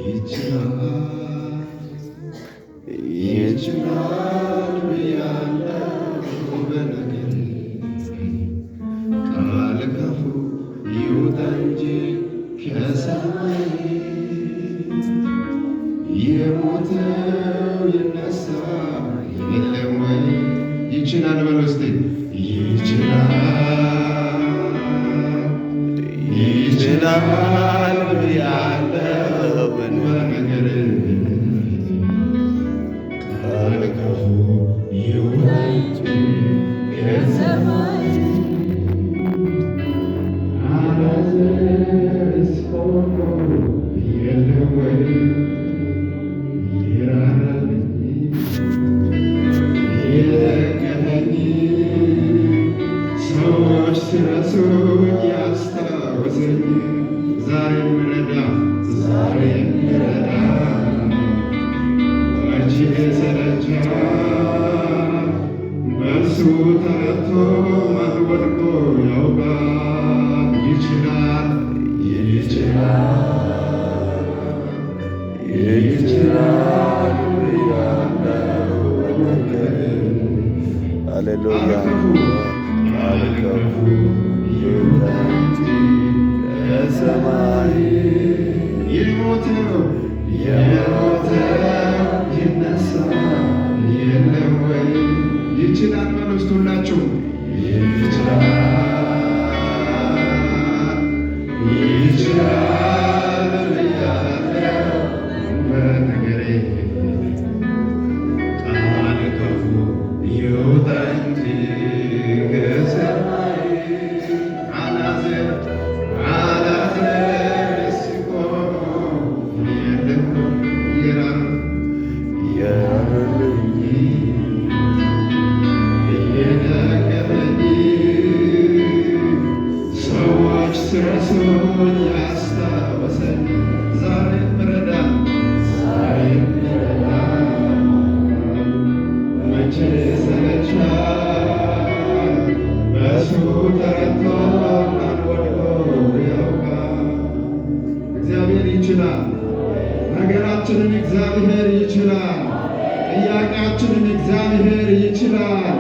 ይችላል ይችላል ብያለሁ በነገር ቃል ከፉ ይውጣ እንጂ ከሰማይ የሞተው ይነሳ የለም ወይ? ይችላል በሉ እስቲ። ይችላል ይችላል ብያለሁ በነገር ቃል ከፉ ይውጣ እንጂ ከሰማይ አላዛርስ ቆሞ የለም ወይ? ይራራልኝ የደገፈኝ ሰዎች ሲረሱኝ ያስታወሰኝ ዛሬም ረዳ ዛሬም ረዳ መቼ ሰለቻል በእርሱ ተረቶ ማን ወድቆ ያውቃል? ይችላል ይችላል ይችላል ብያለሁ በነገር ሃሌሉያ። ቃል ከፉ ይውጣ እንጂ ከሰማይ የሞተው የሞተው ይነሳ የለም ወይ? ይችላል በሉ እስቲ ሁላችሁ። ይችላል ይችላል ብያለሁ በነገሬ ቃል ከፉ ይውጣ እንጂ ከሰማይ አላዘር አላዘር ሲቆም የለም ይራር የራራልኝ እየደገፈኝ ሰዎች ሲረሱኝ ያስታወሰኝ ዛሬም ረዳ ዛሬም ረዳ መቼ ሰለቻል በሱ ተረቶ ማን ወድቆ ያውቃል? እግዚአብሔር ይችላል። ነገራችንን እግዚአብሔር ይችላል። ጥያቄያችንን እግዚአብሔር ይችላል።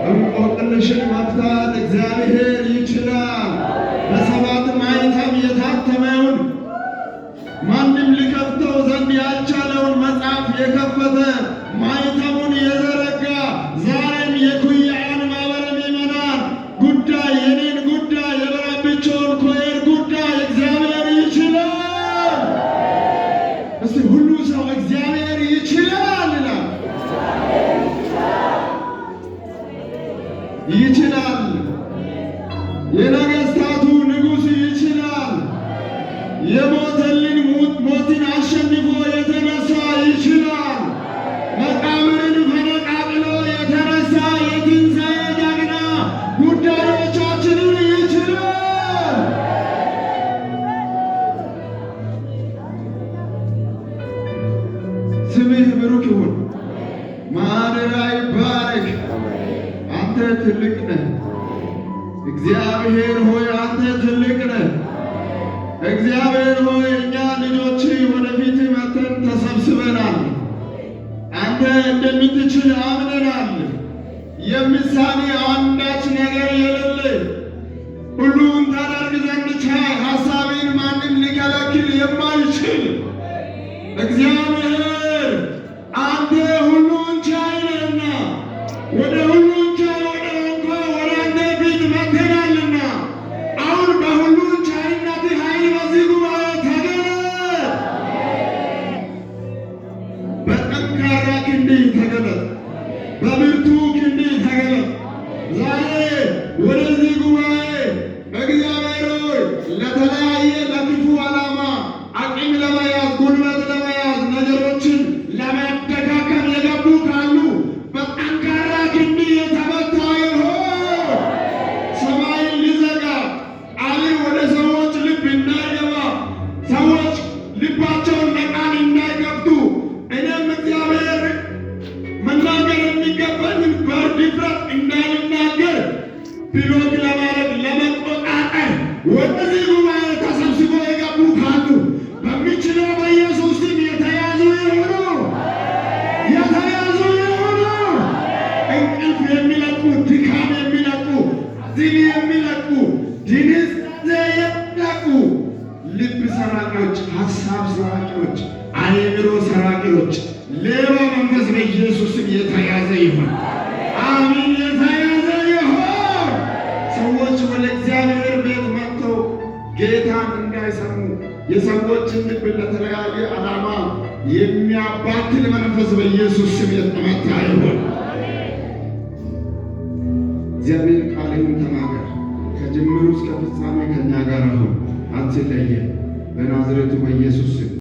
እንቆቅልሽን መፍታት እግዚአብሔር ይችላል። በሰባት ማኅተም የታተመውን ማንም ሊከፍተው ዘንድ ያልቻለውን መጽሐፍ የከፈተ ማኅተሙን የዘረጋ ዛሬም የኩያን ማኅበረ ምዕመናን ጉዳይ የኔን ጉዳይ የበራብቸውን choir ጉዳይ እግዚአብሔር ይችላል። እስቲ ሁሉ ሰው እግዚአብሔር ይችላል ይላል። ይችላል። የነገስታቱ ንጉሥ ይችላል። የሞተልን ሞትን አሸንፎ የተነሳ ይችላል። መቃብርን ፈነቃቅሎ የተነሳ የትንሣኤ ጀግና ጉዳዮቻችንን ይችላል። ስምህ ብሩክ ይሁን፣ ማደሪያ ይባረክ። አንተ ትልቅ ነህ። እግዚአብሔር ሆይ አንተ ትልቅ ነህ። እግዚአብሔር ሆይ እኛ ልጆች ወደፊት መተን ተሰብስበናል። አንተ እንደምትችል አምነናል። የሚሳን አንዳች ነገር የሌለ ሁሉን ታደርግ ዘንድ ቻይ፣ ሐሳብን ማንም ሊከለክል የማይችል እግዚአብሔር አንተ ሁሉን ቻይ ነህና ወደ ሁሉን ቻይ ወደ ሆንከው ወደ አንተ ፊት መጥተናልና አሁን በሁሉን ቻይነት ኃይል በዚህ ጉባኤ ተገለጥ። በጠንካራ ክንድህ ተገለጥ። በብርቱ ክንድህ ተገለጥ። ዛሬ ወደዚህ ጉባኤ እግዚአብሔር ሆይ ለተለያየ ለክፉ ዓላማ አቅም ለመያዝ ጉልበት ለመያዝ ነገሮችን ለመደካከም የገቡ ካሉ በጠንካራ ክንድህ የተመታ ይሁን። ሰማይን ሊዘጋ ቃል ወደ ሰዎች ልብ እንዳይገባ ሰዎች ልባቸውን ለቃል እንዳይከፍቱ እኔም እግዚአብሔር መናገር ሀሳብ ሰራቂዎች፣ አእምሮ ሰራቂዎች፣ ሌባ መንፈስ በኢየሱስ ስም የተያዘ ይሁን። አሜን፣ የተያዘ ይሁን። ሰዎች ወደ እግዚአብሔር ቤት መጥተው ጌታን እንዳይሰሙ የሰዎችን ልብ ለተለያየ ዓላማ የሚያባትል መንፈስ በኢየሱስ ስም የተመታ ይሁን። እግዚአብሔር ቃልህን ተናገር። ከጅምሩ እስከ ፍጻሜ ከእኛ ጋር ሁን፣ አትለየን። በናዝሬቱ በኢየሱስ ስም።